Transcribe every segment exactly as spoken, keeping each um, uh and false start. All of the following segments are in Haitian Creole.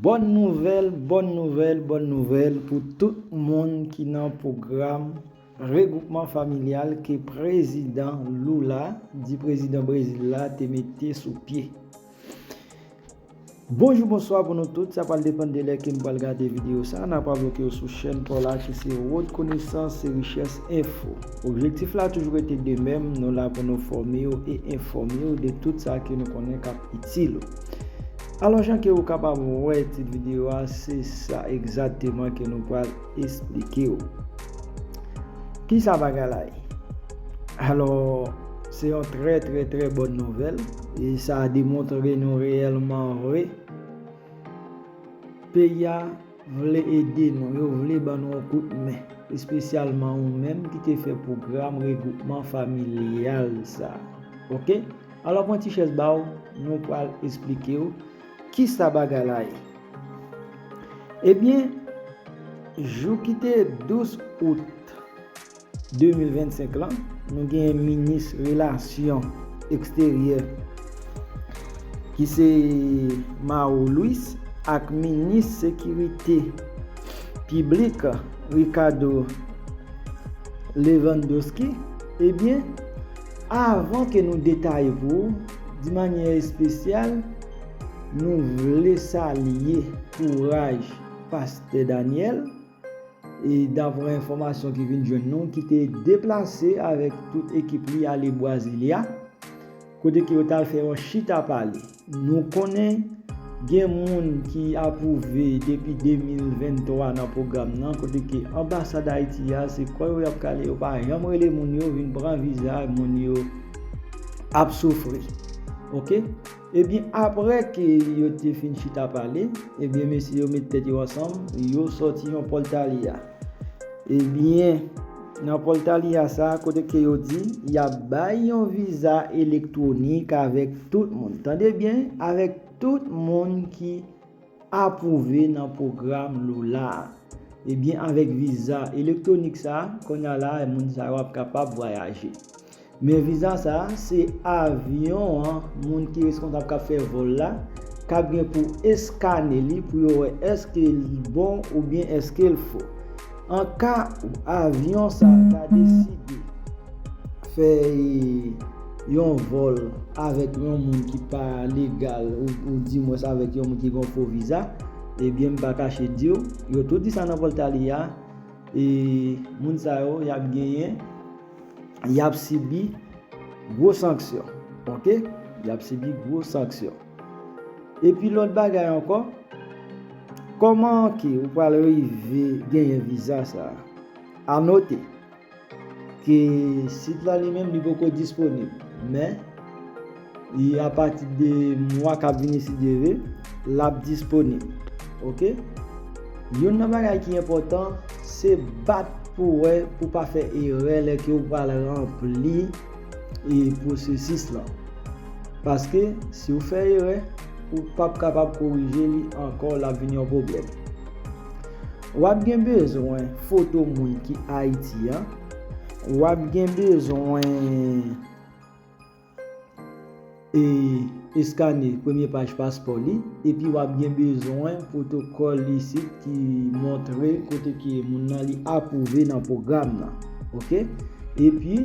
Bòn nouvèl, bòn nouvèl, bòn nouvèl pou tout moun ki nan pwogram regwoupman familyal ke prezidan Lula, di prezidan Brezil la, te mete sou pye. Bonjou, bonswa pou nou tout. Sa pral depann de lè ke nou pral gade videyo sa. N ap abone w sou chèn pa w la ki se Road Connaissance et Richesse Info. Objektif la toujou rete de menm, nou la pou nou fòme w e enfòme w de tout sa ke nou konnen k ap itil ou. Alò, jan ke ou kapab wè tit videyo a, se sa egzakteman ke nou pral esplike w. Kisa bagay la ye? Alò, se yon trè, trè, trè bòn nouvèl. E sa demontre nou reyèlman vre, peyi a vle ede nou, yo vle ban nou yon kout men, espesyalman ou menm ki te fè pwogram regwoupman familyal sa. Oke? Alò, pran ti chèz ba w, nou pral esplike w kisa bagay la ye. Ebyen, jou ki te douz out de mil vennsenk lan, nou genyen minis relasyon eksteryè ki se Mauro Luis ak minis sekirite piblik Ricardo Lewandowski. Ebyen, avan ke nou detaye pou ou, di manyè espesyal, nou vle salye kouraj Pastè Daniel, e daprè enfòmasyon ki vin jwenn nou, ki te deplase avèk tout ekip li ale Brasilia, kote ke yo t al fè yon chita pale. Nou konnen gen moun ki apwouve depi de mil venntwa nan pwogram nan, kote ke anbasad Ayiti a, se kò yo y ap kale, yo pa janm rele moun yo vin pran viza, moun yo ap soufri. Oke? Ebyen, apre ke yo te fin chita pale, ebyen, mesye yo met tèt yo ansanm, yo sòti yon pòltalye a. Ebyen, nan pòltalye a sa, kote ke yo di, y ap bay yon viza elektwonik avèk tout moun. Tande byen, avèk tout moun ki apwouve nan pwogram Lula a. Ebyen, avèk viza elektwonik sa, kounye a la, moun sa yo ap kapab vwayaje. Men viza sa, se avyon an, moun ki reskonsab k ap fè vòl la, k ap gen pou eskane li pou yo wè èske l bon oubyen èske l fo. An ka ou avyon sa ta deside fè yon vòl avèk yon moun ki pa legal ou, ou dimwens avèk yon moun ki gen yon fo viza, ebyen, m pa kache di w, yo tout di sa nan pòltalye a, e moun sa yo, y ap genyen, y ap sibi gwo sanksyon. Oke? Y ap sibi gwo sanksyon. Epi lòt bagay ankò, kòman ke ou pral rive genyen viza sa a? A note ke sit la li menm li poko disponib, men li apati de mwa k ap vini si Dye vle, l ap disponib. Oke? Youn nan bagay ki enpòtan, se bat pou wè pou pa fè erè lè ke ou pral ranpli e pwosesis lan. Paske si w fè erè, ou p ap kapab korije li ankò, l ap vin yon pwoblèm. W ap gen bezwen foto moun ki Ayiti an. W ap gen bezwen e eskane premye paj paspò li, epi w ap gen bezwen pwotokòl isit ki montre kote ke moun nan li apwouve nan pwogram nan. Oke? Epi,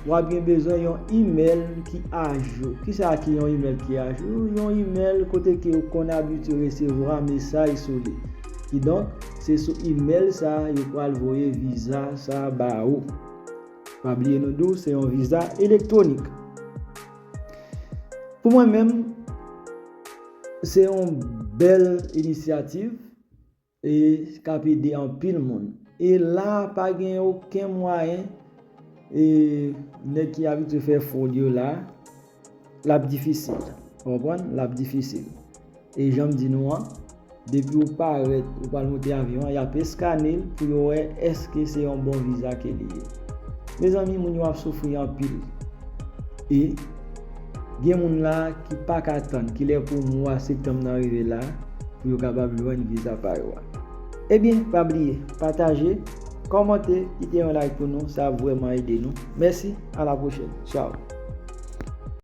w ap gen bezwen yon imèl ki ajou. Kisa ki yon imèl ki ajou? Yon imèl kote ke ou konn abitye resevwa mesaj sou li. Kidonk, se sou imèl sa a yo pral voye viza sa a ba ou. Pa bliye nou di w se yon viza elektwonik. Pou mwen menm, se yon bèl inisyativ e k ap ede anpil moun. E la, pa gen okenn mwayen, e nèg ki abitye fè fwod yo la, l ap difisil. Ou konprann? L ap difisil. E jan m di nou an, depi ou parèt, ou pral monte avyon an, y ap eskane l pou yo wè èske se yon bon viza ke li ye. Mezanmi, moun yo ap soufri anpil. E gen moun la ki pa ka tann kilè pou mwa septanm nan rive la pou yo kapab jwenn viza pa yo a. Ebyen, pa bliye, pataje, kòmante, kite yon like pou nou, sa ap vrèman ede nou. Mèsi, a la pwochèn. Tchaw.